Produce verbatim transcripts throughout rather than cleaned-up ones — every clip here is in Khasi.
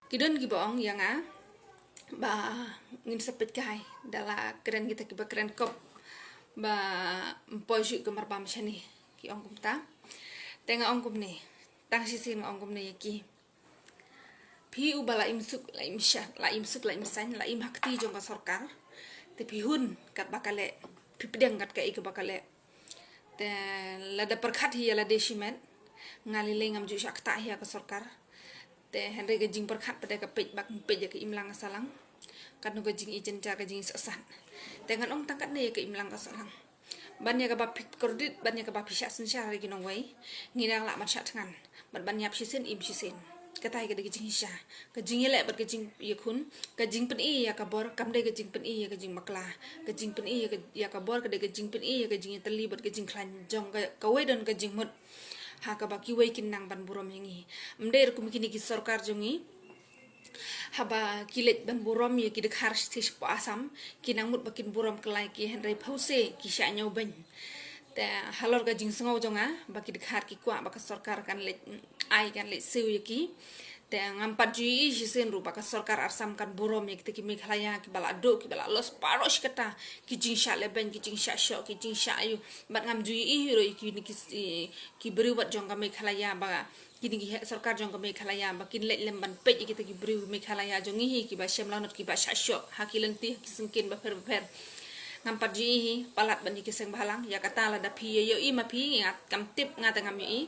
Ki don kiba ong ïa nga ba ngin sa peit kai da la kren kita kiba kren kop ba ym poi shuh ka marbam shane, ki ong kumta. Te nga ong kumne, tang shisien nga ong kumne ïa ki. Phi uba la im suk, la im sha, la im suk, la im saiñ, la im ha kti jong ka sorkar. Te phi hun katba ka leh, phi pdiang kat kaei kaba ka leh. Te lada pyrkhat hi ïa lade shimet, nga lei lei ngam ju shah ktah hi ïa ka sorkar. Te hynrei ka jingpyrkhat pat ka peit ba kin peit ïa ka imlang ka sahlang. Katno ka jingïeit jynjar, ka jingïeit sahsat. Te ngan ong tang katne ïa ka imlang ka sahlang. Ban ïa kaba phi kordit, ban ïa kaba phi shah synshar ïa ki nongwei, ngi dang lah ban shah thngan. Bad ban ïap shisien im shisien. Kata hi ka dei ka jingïasha, ka jingïaleh bad ka jingïakhun, ka jingpyni ïa ka bor, kam dei ka jingpyni ïa ka jingbakla. Ka jingpyni ïa ka, ïa ka bor ka dei ka jingpyni ïa ka jingïatylli bad ka jingkhlaiñ jong ka, kawei don ka jingmut ha kaba kiwei kin nang ban burom ïa ngi. Ym dei ruh kum kine ki sorkar jong ngi haba ki leit ban burom ïa ki dkhar shi shi po Assam, ki nang mut ba kin burom kyllai ki, hynrei phewse ki shah ñiewbeiñ. Te halor ka jingsngew jong nga ba ki dkhar ki kwah ba ka sorkar kan leit ai, kan leit siew ïa ki. Te ngam pat ju ïohi shisien ruh ba ka sorkar Assam kan burom ïa kita ki Meghalaya kiba la duh, kiba la loss baroh shi katta, ki jingshah lehbeiñ, ki jingshah shoh, ki jingshah aïu. Bad ngam ju ïohi ruh ïa kine ki, ki briew bad jong ka Meghalaya ba kine ki sorkar jong ka Meghalaya ba kin leit lem ban peit ïa kita ki briew Meghalaya jong ngi hi kiba shem lanot, kiba shah shoh ha ki lynti, ha ki syngkien bapher bapher. Ngam pat ju ïohi, palat ban ïa ki seng bhalang. Ïa kata lada phi ïohi ma phi, nga kam tip, nga te ngam ïohi.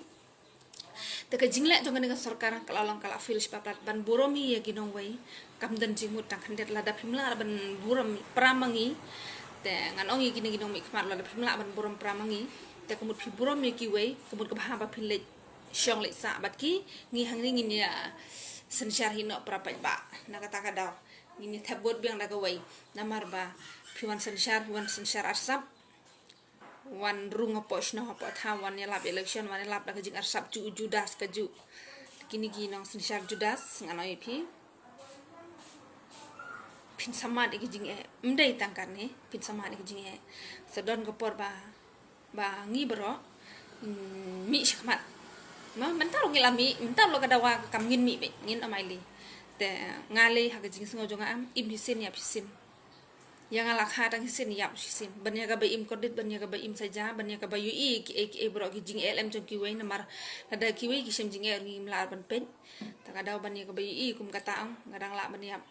Te ka jingleh jong kane ka sorkar ka la long ka la fail shi palat ban burom hi ïa ki nongwei. Kam don jingmut tang khyndiat. Lada phim lah ban burom para ma ngi, te ngan ong ïa kine ki nongmihkhmat, lada phim lah ban burom para ma ngi, te ka mut phi burom ïa kiwei, ka mut kaba haba phi leit shong leit sah bad ki, ngi hangne ngin ïa synshar hi noh para paidbah. Na kata ka daw ngin ïa thep vote biang da kawei. Namar ba phi wan synshar, phi wan synshar arsap, wan rung hapoh shnong hapoh thaw, wan ïalap election, wan ïalap da ka jingarsap, ju Judas ka ju. Kine ki nongsynshar Judas, ngan ong ïa phi, phin samad ïa ka jingeh. Ym dei tang kane, phin samad ïa ka jingeh. Sa don ka por ba, ba ngi baroh, mm, mih shakhmat. Ma, mynta ruh ngi la mih, mynta ruh ka dawa ka kam ngin mih beit, ngin ym ailad. Te nga lei ha ka jingsngew jong nga, im shisien ïap shisien. Ïa nga la kha tang shisien ïap shisien. Ban ïa kaba im kordit, ban ïa kaba im saja, ban ïa kaba ïohi kiei kiei baroh ki jingeh lem jong kiwei, namar lada kiwei ki shem jingeh ruh ngim lah ban peit. Ta ka daw ban ïa kaba ïohi kum kata ong, nga dang lah ban ïap.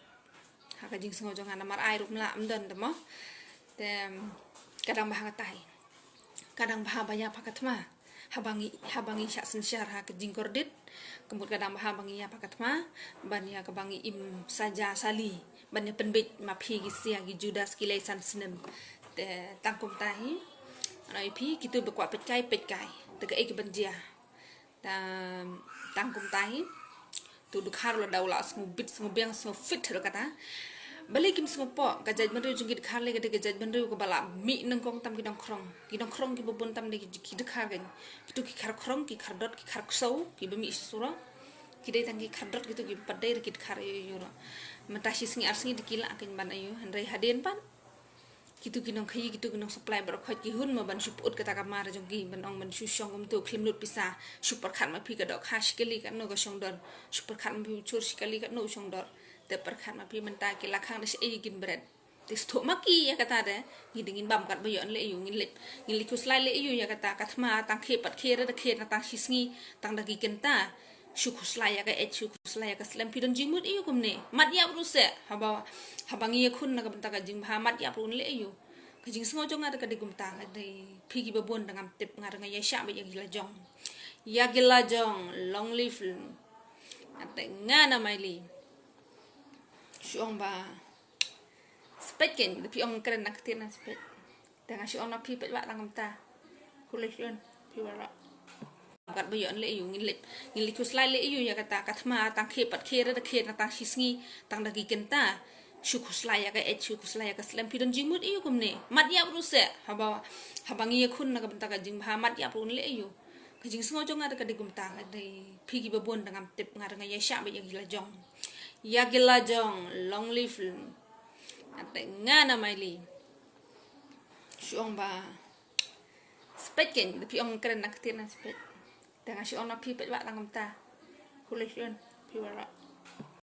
Ha ka jingsngew jong nga namar ai ruh ym lah, ym don te mo. Te ka dang bha kata hi. Ka dang bha ba ïap ha ka thma. Haba ngi, haba ngi shah synshar ha ka jingkordit, ka mut ka dang bha ba ngi ïap ha ka thma, ban ïa kaba ngi im saja sali, ban ïa pynbeit ma phi ki sia ki Judas ki lei san snem. Te tang kumta hi, ngan ong ïa phi, kito ba kwah peit kai, peit kai. Te kaei kaban jia. Te tang kumta hi. To dkhar la daw la sngewbit, sngewbiang, sngewfit ruh kata. Balei kim sngewpoh, ka jaitbynriew jong ki dkhar lei ka dei ka jaitbynriew kaba la mih nyngkong tam ki nongkhrong. Ki nongkhrong kiba bun tam dei ki, ki dkhar kan. Kito ki khar khrong, ki khar dot, ki khar ksew, kiba mih sha surok. Ki dei tang ki khar dot kito, ki pat dei ruh ki dkhar ïa ïa ruh. Mynta shi sngi ar sngi dei ki lah kan ban ïa ïa, hynrei hadien pat kito ki nongkhaïi, kito ki nongsupply baroh khoit ki hun mo ban shu put kata ka mar jong ki, ban ong ban shu shong kumto khlem lut pisa. Shu pyrkhat ma phi ka dohkha shi kali katno ka shong dor. Shu pyrkhat ma phi u chur shi kali katno u shong dor. Te pyrkhat ma phi mynta ki la khang da shaei kin bret. Te sngewthuh ma ki ïa kata de. Ngi dei ngin bam kat ba ïoh leh ïa u, ngin leh, ngin leh khuslai leh ïa u ïa kata, ka thma tang khie pat khie re da khie na tang shi sngi, tang da ki kynta. Shu khuslai ïa ka eit, shu khuslai ïa ka slem, phi don jingmut ïa u kumne. Mat ïap ruh seh, haba, haba ngi ïakhun na ka bynta ka jingbha, mat ïap ruh leh ïa u. Ka jingsngew jong nga da ka dei kumta, ka dei phi kiba bun da ngam tip, nga da nga ïa shah ba ïa ki la jong. Ïa ki la jong, long live. Nga te nga na mai li. Shu ong ba. Spek ken, da phi ong kren na ktir na spek. Te nga shu ong na phi peit ba tang kumta. Khulai shu ong, phi ba la. Kat ba ïoh leh ïa u, ngin leh, ngin leh khuslai leh ïa u ïa kata, ka thma tang khie pat khie re da khie na tang shi sngi, tang da ki kynta. Shu khuslai ïa ka eit, shu khuslai ïa ka slem, phi don jingmut ïa u kumne. Mat ïap ruh seh, haba, haba ngi ïakhun na ka bynta ka jingbha, mat ïap ruh leh ïa u. Ka jingsngew jong nga da ka dei kumta, ka dei phi kiba bun da ngam tip, nga da nga ïa shah ba ïa ki la jong. Ïa ki la jong, long live. Nga te nga na mai li. Shu ong ba. Spek ken, da phi ong kren na ktir na spek. Te nga shu ong na phi peit ba tang kumta. Khulai shu ong, phi ba la.